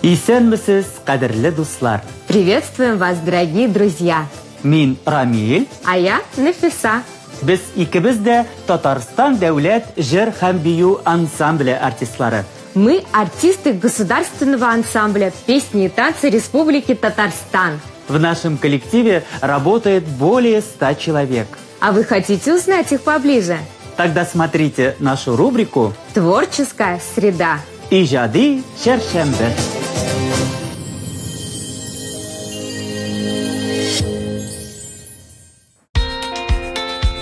Исәнмесез, кадерле дуслар! Приветствуем вас, дорогие друзья! Мин Рамиль. А я Нафиса. Без икебез дә Татарстан дәүләт җыр һәм бию ансамбле артистлары. Мы артисты государственного ансамбля песни и танцы Республики Татарстан. В нашем коллективе работает более 100 человек. А вы хотите узнать их поближе? Тогда смотрите нашу рубрику «Творческая среда». Иҗади чәршәмбе.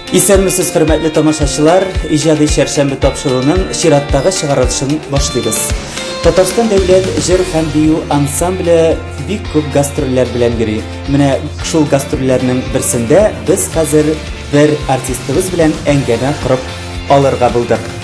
Исәнмесез, хөрмәтле тамашачылар! Иҗади чәршәмбе тапшыруының чираттагы чыгарылышын башлыйбыз. Татарстан дәүләт җыр һәм бию ансамбле бик күп гастрольләр белән йөри. Менә шул гастрольләрнең берсендә без хәзер бер артистыбыз белән әңгәмә корып алырга булдык.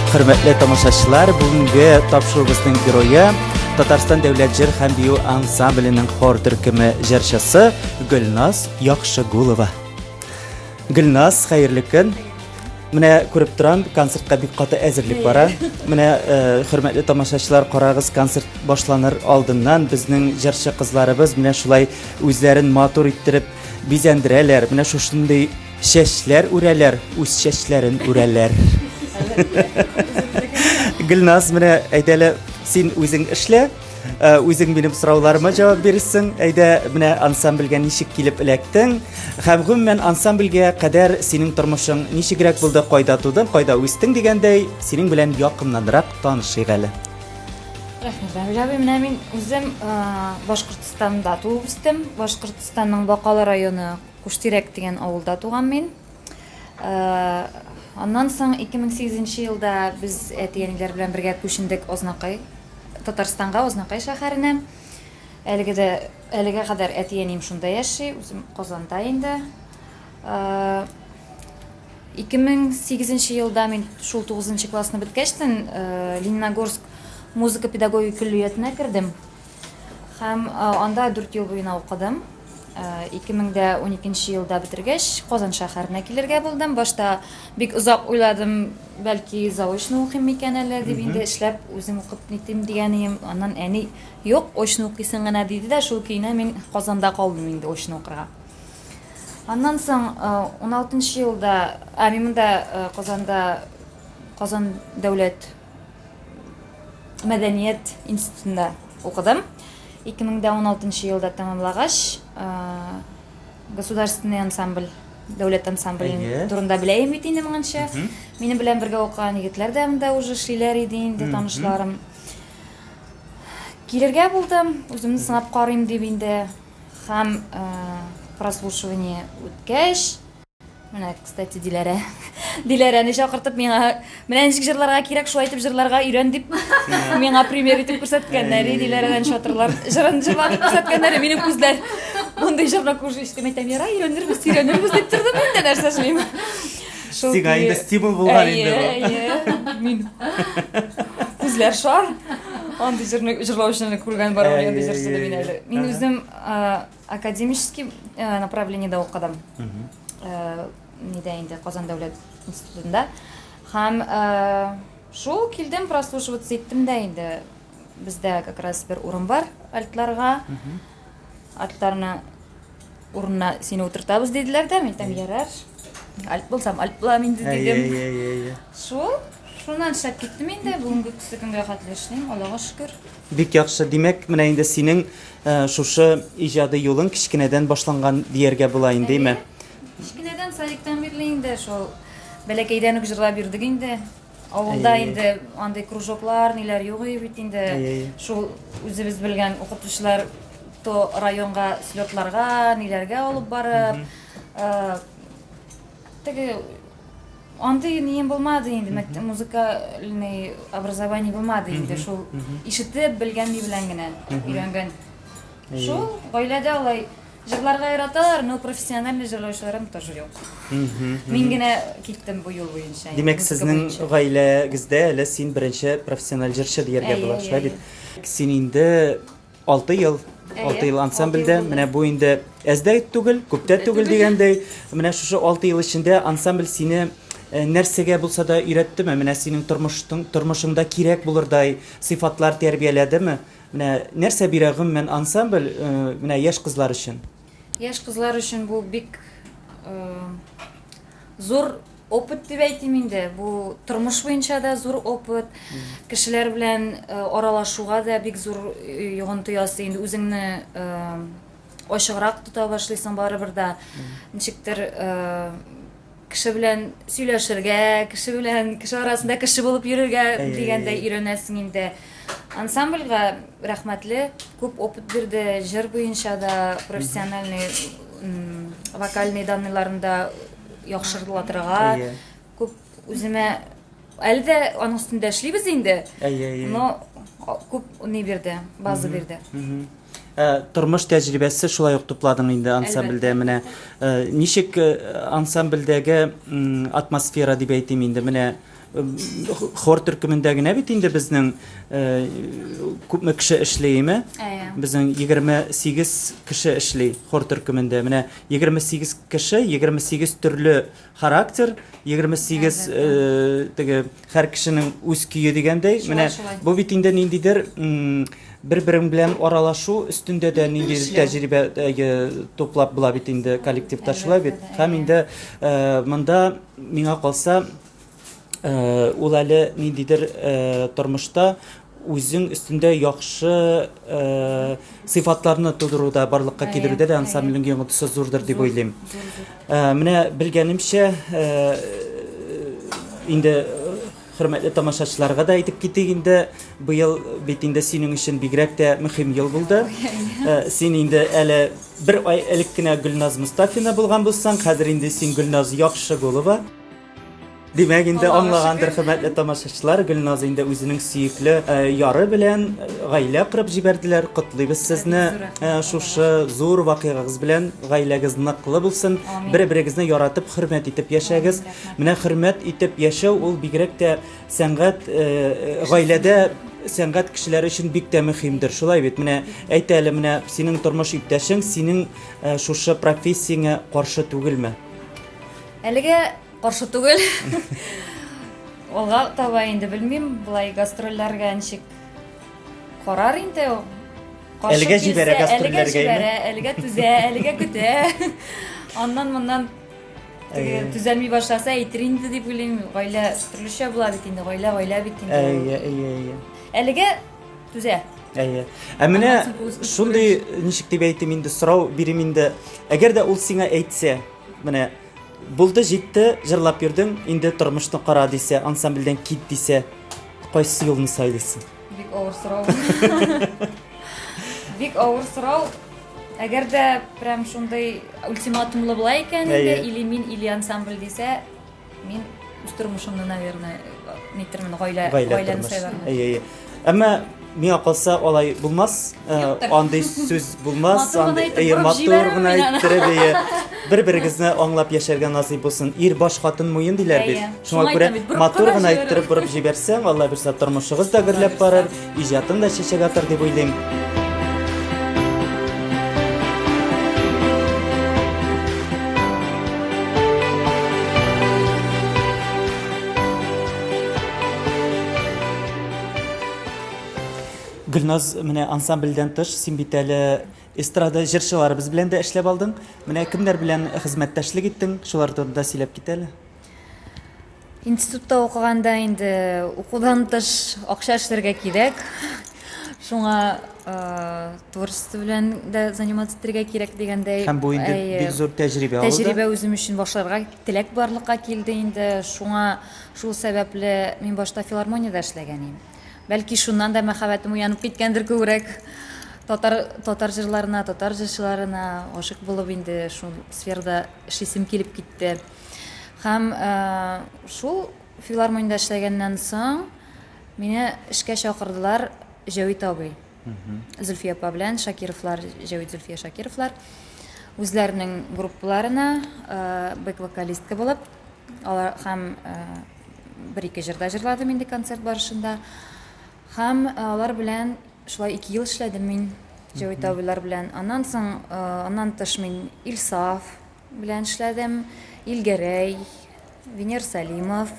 Хөрмәтле тамашачылар, бүгенге тапшыруыбызның герое Татарстан дәүләт җыр һәм бию ансамбленең хор төркеме җырчысы Гөлназ Яхшыгулова. Гөлназ, хәерле көн. Менә күреп торам, концертка бик каты әзерлек бара. Менә э, хөрмәтле тамашачылар, карагыз, концерт башланыр алдыннан безнең җырчы кызларыбыз менә шулай үзләрен матур иттереп бизәндерәләр. Менә шушындый чәчләр үрәләр, үз чәчләрен үрәләр. Гөлназ, менә әйдәле, син үзең эшлә. Э, үзең минем сорауларыма җавап бирерсең. Әйдә, менә ансамбльгә ничек килеп эләктең? Һәм гомумән ансамбльгә кадәр синең тормышың ничегрәк булды, кайда тудың, кайда үстең дигәндәй, синең белән якыннанрак танышыйк әле. Рәхмәт, Равил абый. Менә мин үзем э, Башкортстанда туып үстем. Башкортстанның Бакалы районы Куштирәк дигән авылда туган мин. Э, аннан соң 2008 елда без әти-әниләр белән бергә күчендек Ознакай, Татарстанга, Ознакай шәһәренә. Әлеге дә әлегә кадәр әти-әнием шунда яши, үзем Казанда инде. 2008 э, елда мин шул 9 классны беткәчтен э, Лениногорск музыка педагогика көллиятенә кердем. Һәм анда 4 ел буена укыдым. 2012 елда бетергәч, Казан шәһәренә килергә булдым. Башта бик озак уйладым, бәлки заочно укыйм микән әле дип инде эшләп үзем укып нитим дигән идем. Аннан әни, юк, очно укыйсың гына диде дә, шул көенә мин Казанда калдым инде очно укырга. Аннан соң 16 елда, ә мин монда Казанда Казан дәүләт мәдәният институтында укыдым. 2016 елда тәмамлагач, государственный ансамбль, дәүләт ансамбле турында беләем бит инде моңынча. Минем белән бергә укыган егетләр дә монда уже эшлиләр иде инде, танышларым. Килергә булдым, үземне сынап карыйм дип инде. Һәм прослушивание үткәч, Менә, кстати, Диләрә. Диләрәне чакыртып миңа менә ничек җырларга кирәк, шулай итеп җырларга өйрән дип миңа пример итеп күрсәткәннәр. Диләрәдән шатырлар җырын җырлатып күрсәткәннәр. Минем күзләр мондый җырны күрше ишетеп әйтәм, ярай, өйрәнербез, өйрәнербез дип тордым инде, нәрсә эшлим. Шул Сиңа инде стимул булган инде бу. Әйе, мин күзләр шар. Андый җырны җырлаучыны күргән бар, андый җырчыны мин әле. Мин үзем Академический э, направлениедә укыдым. Э, нидә инде Казан дәүләт институтында. Һәм э, шул килдем, прослушиваться иттем дә инде. Бездә как раз бер урын бар альтларга. Альтларны урынына сине утыртабыз диделәр дә, мин әйтәм, ярар. Альт булсам, альт булам инде дидем. Шул, шуннан эшләп киттем инде. Бүгенге көнгә хәтле эшлим, Аллага шөкер. Бик яхшы. Димәк, менә инде синең э, шушы иҗади юлың кечкенәдән башланган дияргә була инде, әйме? Кечкенәдән садиктан бирле инде шул бәләкәйдән үк җырлап йөрдек инде. Авылда инде андый кружоклар, ниләр юк иде бит инде. Шул үзебез белгән укытучылар то районга слетларга, ниләргә алып барып, э, теге Андый нием булмады инде, мәктәп музыкальный образование булмады инде, шул ишетеп белгән ни белән генә өйрәнгән. Шул гаиләдә алай. Җырларга яраталар, но профессиональный җырлаучыларым тоже юк. Мин генә киттем бу юл буенча. Димәк, сезнең гаиләгездә әле син беренче профессиональ җырчы дияргә була, шулай бит? Син инде 6 ел, 6 ел ансамбльдә, менә бу инде әз дә түгел, күп тә түгел дигәндәй, менә шушы 6 ел эчендә ансамбль сине э, нәрсәгә булса да өйрәттеме? Менә синең тормыштың, тормышыңда кирәк булырдай сыйфатлар тәрбияләдеме? Менә нәрсә бирә гомумән ансамбль э, менә яшь кызлар өчен? Яшь кызлар өчен бу бик э, зур опыт дип әйтим инде. Бу тормыш буенча да зур опыт. Кешеләр белән э, аралашуга да бик зур йогынты ясый. Инде үзеңне ачыграк тота башлыйсың барыбер да. Ничектер кеше белән сөйләшергә, кеше белән кеше арасында кеше булып йөрергә дигәндәй өйрәнәсең инде. Ансамбльгә рәхмәтле, күп опыт бирде, җыр буенча да профессиональный вокальный данныйларын да яхшыртлатырга, күп үземә әле дә аның өстендә эшлибез инде. Но күп ни бирде, база бирде. Ә, тормыш тәҗрибәсе шулай ук тупладың инде ансамбльдә. Менә э, ничек э, ансамбльдәге атмосфера дип әйтим инде. Менә хор төркемендә генә бит инде безнең э, күпме кеше эшли, име? Безнең 28 кеше эшли хор төркемендә. Менә 28 кеше, 28 төрле Характер, 28 э, теге һәр кешенең үз көе дигәндәй. Менә бу бит инде ниндидер бер-берең белән аралашу өстендә дә ниндидер тәҗрибә э, туплап була бит инде коллективта шулай бит. Һәм инде э, монда миңа калса Э, ул әле ниндидер э, тормышта үзең өстендә яхшы э, сыйфатларны тудыруда, барлыкка китерүдә дә ансамбльнең йогынтысы зурдыр дип уйлыйм. Менә белгәнемчә, инде хөрмәтле тамашачыларга да әйтеп китик инде, быел бит инде синең өчен бигрәк тә мөһим ел булды. Син инде әле бер ай элек кенә Гөлназ Мостафина булган булсаң, хәзер инде син Гөлназ Яхшыгулова. Димәк, инде аңлагандыр, хөрмәтле тамашачылар, Гөлназ инде үзенең сөекле э, яры белән э, гаилә корып җибәрделәр. Котлыйбыз сезне э, шушы зур вакыйгагыз белән. Гаиләгез ныклы булсын. Бер-берегезне яратып, хөрмәт итеп яшәгез. Менә хөрмәт итеп яшәү ул бигрәк тә сәнгать гаиләдә сәнгать кешеләре өчен бик тә мөһимдер. Шулай бит? Менә әйт әле, менә синең тормыш иптәшең синең шушы профессияңә каршы түгелме? Әлегә Каршы түгел. Алга таба инде белмим, болай гастрольләргә ничек карар инде. Каршы әлегә җибәрә гастрольләргә. Әлегә җибәрә, әлегә түзә, әлегә көтә. Аннан моннан теге төзәлми башласа әйтер инде дип уйлыйм. Гаилә төрлечә була бит инде, гаилә гаилә бит инде. Әйе, әйе, әйе. Әлегә түзә. Әйе. Ә менә шундый ничек дип әйтим инде сорау бирим инде. Әгәр дә ул сиңа әйтсә, менә Булды, җитте, җырлап йөрдең, инде тормышны кара дисә, ансамбльдән кит дисә, кайсы юлны сайлыйсың? Бик авыр сорау. Бик авыр сорау. Әгәр дә прям шундый ультиматумлы була икән инде, или мин, или ансамбль дисә, мин үз тормышымны, наверное, нитермен, гаилә, гаиләне сайлармын. Әйе, әйе. Әмма миңа калса алай булмас, э, андый сүз булмас, андый әйе, матур гына иттереп, әйе. Бер-берегезне аңлап яшәргә насыйп булсын. Ир баш, хатын муен диләр бит. Шуңа күрә матур гына иттереп борып җибәрсәң, Алла бирсә, тормышыгыз да гөрләп барыр, иҗатың да чәчәк атыр дип уйлыйм. Гөлназ, менә ансамбльдән тыш, син бит әле эстрада җырчыларыбыз белән дә эшләп алдың. Менә кемнәр белән хезмәттәшлек иттең? Шулар турында сөйләп кит әле. Институтта укыганда инде укудан тыш акча эшләргә кирәк. Шуңа э, творчество белән дә заниматься итәргә кирәк дигәндәй. Һәм бу инде бик зур тәҗрибә алу. Тәҗрибә үзем өчен башларга теләк барлыкка килде инде. Шуңа шул сәбәпле мин башта филармониядә эшләгән идем. Бәлки шуннан да мәхәббәтем уянып киткәндер күбрәк. Татар татар җырларына, татар җырчыларына гашыйк булып инде шул сферада эшлисем килеп китте. Һәм э, шул филармониядә эшләгәннән соң мине эшкә чакырдылар Җәвит абый. Зөлфия апа белән Шакировлар, Җәвит Зөлфия Шакировлар. Үзләренең группаларына бэк-вокалистка булып, алар һәм бер-ике җырда җырладым инде концерт барышында. Һәм алар белән шулай 2 ел эшләдем мин Җәвит абыйлар белән. Аннан соң, аннан тыш мин Илсаф белән эшләдем, Илгәрәй, Венер Сәлимов,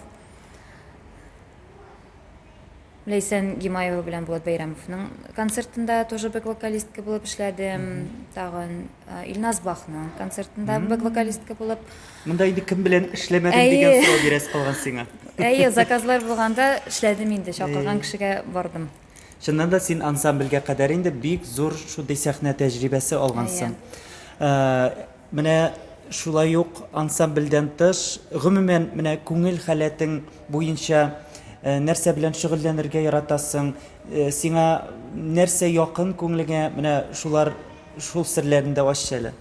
Ләйсән Гимаева белән Булат Бәйрәмовның концертында тоже бэк-вокалистка булып эшләдем. Тагын Илназ Бахның концертында бэк-вокалистка булып. Монда инде кем белән эшләмәдем дигән сорау бирәсе калган сиңа. Әйе, заказлар булганда эшләдем инде, чакырган кешегә бардым. Чыннан да син ансамбльгә кадәр инде бик зур шундый сәхнә тәҗрибәсе алгансың. Менә шулай ук ансамбльдән тыш, гомумән, менә күңел халәтең буенча нәрсә белән шөгыльләнергә яратасың, сиңа нәрсә якын күңелеңә, менә шулар, шул серләрне дә аччы әле.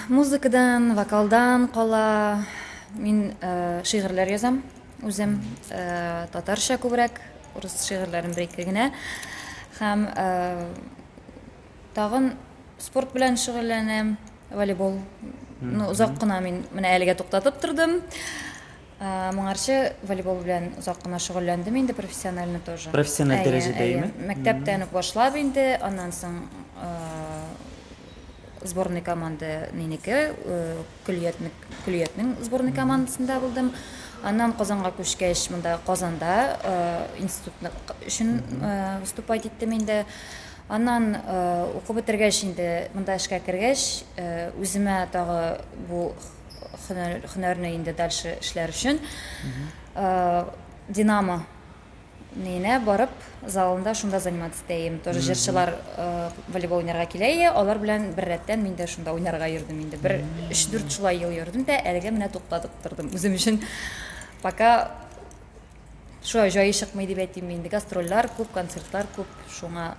Музыкадан, вокалдан кала мин шигырьләр язам үзем, татарча күбрәк, урыс шигырьләрен бер-ике генә. Һәм тагын спорт белән шөгыльләнәм, волейбол. Ну, озак кына мин менә әлегә туктатып тордым. Моңарчы волейбол белән озак кына шөгыльләндем инде профессионально тоже. Профессиональ дәрәҗәдә, әйеме? Мәктәптән үк башлап инде, аннан соң сборный команда минеке, көллиятне, көллиятнең сборный командасында булдым. Аннан Казанга күчкәч, монда Казанда институтны өчен выступать иттем инде. Аннан укып бетергәч инде, монда эшкә кергәч, үземә тагы бу һөнәрне инде дальше эшләр өчен Динамо ниенә барып, залында шунда заниматься итәем. Тоже җырчылар волейбол уйнарга килә иде, алар белән бер рәттән мин дә шунда уйнарга йөрдем инде. Бер 3-4 шулай ел йөрдем дә, әлегә менә туктатып тордым үзем өчен. Пока шулай җае чыкмый дип әйтим инде. Гастрольләр күп, концертлар күп, шуңа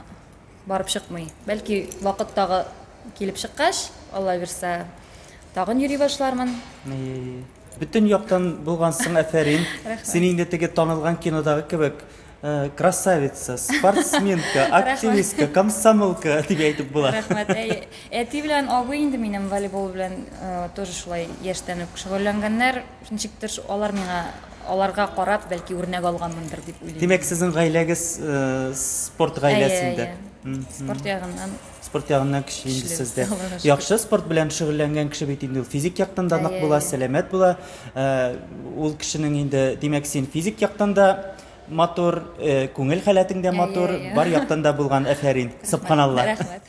барып чыкмый. Бәлки вакыт тагы килеп чыккач, Алла бирсә, тагын йөри башлармын. Бөтен яктан булгансың, афәрин. Син инде теге танылган кинодагы кебек красавица, спортсменка, активистка, комсомолка дип әйтеп була. Рәхмәт. Әй, әти белән абый инде минем волейбол белән тоже шулай яшьтән үк шөгыльләнгәннәр. Ничектер алар миңа аларга карап, бәлки үрнәк алганмындыр дип уйлыйм. Димәк, сезнең гаиләгез спорт гаиләсендә. Спорт ягыннан. Спорт ягыннан көчле инде сездә. Яхшы спорт белән шөгыльләнгән кеше бит инде ул физик яктан да нык була, сәламәт була. Ул кешенең инде, димәк, син физик яктан да матур, күңел халәтең дә матур, бар яктан да булган, афәрин. Субханалла. Рәхмәт.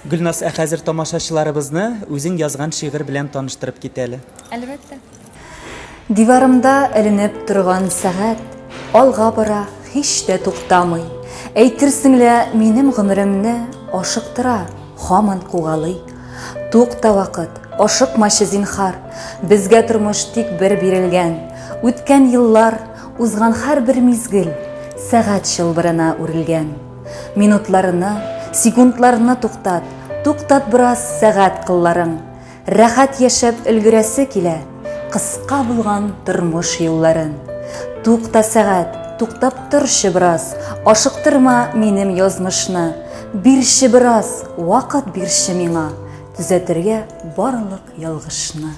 Гөлназ, ә хәзер тамашачыларыбызны үзең язган шигырь белән таныштырып кит әле. Әлбәттә. Диварымда эленеп торган сәгать алга бара, һич тә туктамый. Әйтерсең лә минем гомеремне ашыктыра, һаман кугалый. Тукта, вакыт, ашыкмачы, зинһар, безгә тормыш тик бер бирелгән. Үткән еллар, узган һәрбер мизгел сәгать чылбырына үрелгән. Минутларны, секундларны туктат, туктат бераз сәгать кылларың. Рәхәт яшәп өлгерәсе килә, кыска булган тормыш юлларын. Тукта, сәгать, туктап торчы бераз, ашыктырма минем язмышны. Бирче бераз, вакыт бирче миңа, төзәтергә барлык ялгышны.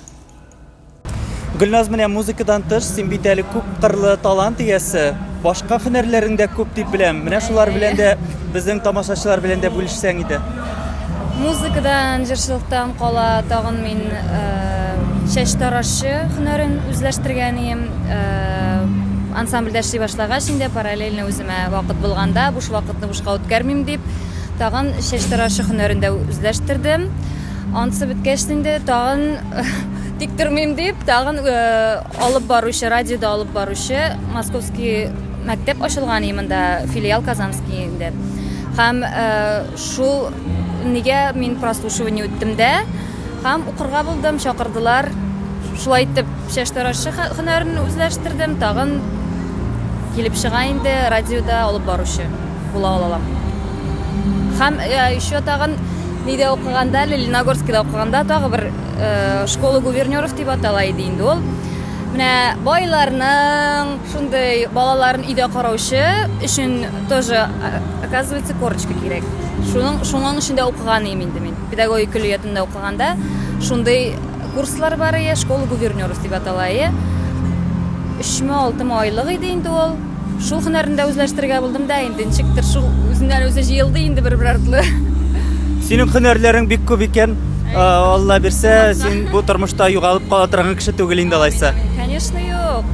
Гөлназ, менә музыкадан тыш, син бит әле күп кырлы талант иясе. Башка һөнәрләрең дә күп дип беләм. Менә шулар белән дә безнең тамашачылар белән дә бүлешсәң иде. Музыкадан, җырчылыктан кала тагын мин чәч тарашчы һөнәрен үзләштергән идем. Ансамбльдә эшли башлагач инде параллельно үземә вакыт булганда, буш вакытны бушка үткәрмим дип, тагын чәч тарашчы һөнәрен дә үзләштердем. Ансы беткәч инде тагын тик тормыйм дип, тагын алып баручы, радиода алып баручы Московский мәктәп ачылган иде монда, филиал Казанский инде. Һәм шул нигә мин прослушивание үттем дә, һәм укырга булдым, чакырдылар. Шулай итеп, чәчтарашчы һөнәрен үзләштердем, тагын килеп чыга инде радиода алып баручы була алам. Һәм еще тагын нидә укыганда, Лениногорскида укыганда тагы бер школа гувернеров дип атала иде инде ул. Менә байларның шундый балаларын өйдә караучы өчен тоже, оказывается, корочка кирәк. Шуның шуның өчен дә укыган идем инде мин. Педагогика көллиятендә укыганда шундый курслар бар ие, школа гувернеров дип атала ие. Өчме, алтымы айлык иде инде ул. Шул һөнәрне дә үзләштерергә булдым да инде, ничектер шул үзеннән үзе җыелды инде бер-бер артлы. Синең һөнәрләрең бик күп икән. Алла бирсә, син бу тормышта югалып кала торган кеше түгел инде алайса. Конечно, юк.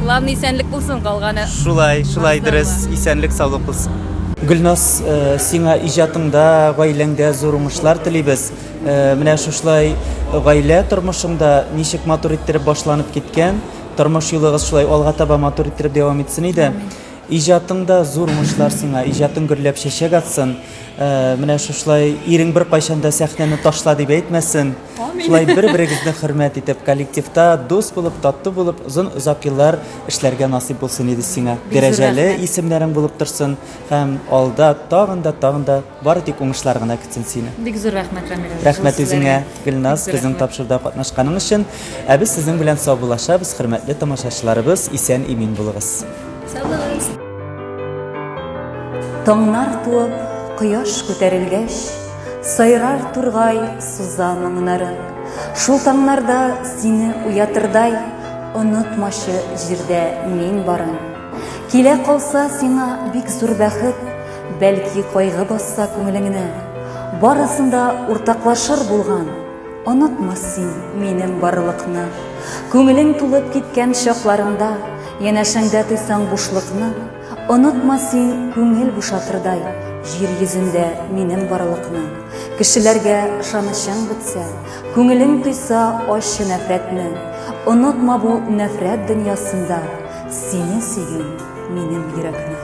Главное, исәнлек булсын, калганы. Шулай, шулай дөрес, исәнлек, саулык булсын. Гөлназ, э, сиңа иҗатыңда, гаиләңдә зур уңышлар телибез. Э, менә шушылай гаилә тормышыңда ничек матур иттереп башланып киткән, Тормыш юлыгыз шулай алга таба матур иттереп дәвам итсен иде. Иҗатыңда зур уңышлар сиңа, иҗатың гөрләп чәчәк атсын. Э, менә шушылай ирең беркайчан да сәхнәне ташла дип әйтмәсен. Шулай бер-берегезне хөрмәт итеп, коллективта дус булып, тату булып, озын озак еллар эшләргә насыйп булсын иде сиңа. Дәрәҗәле исемнәрең булып торсын һәм алда тагын да тагын да Бары тик уңышлар гына көтсен сине. Бик зур рәхмәт, Рамил. Рәхмәт үзеңә, Гөлназ, безнең тапшыруда катнашканың өчен. Ә без сезнең белән саубуллашабыз, хөрмәтле тамашачыларыбыз, исән-имин булыгыз. Сау булыгыз. Таңнар туып, кояш күтәрелгәч, Сайрар тургай суза моңнарын. Шул таңнарда сине уятырдай, Онытмачы җирдә мин барын. Килә калса сиңа бик зур бәхет, Бәлки кайгы басса күңелеңне, Барысын да уртаклашыр булган, Онытма син минем барлыкны. Күңелең тулып киткән чакларыңда, Янәшәңдә тойсаң бушлыкны, Онытма син күңел бушатырдай Җир йөзендә минем барлыкны. Кешеләргә ышанычың бетсә, Күңелең тойса ачы нәфрәтне, Онытма бу нәфрәт дөньясында Сине сөйгән минем йөрәкне.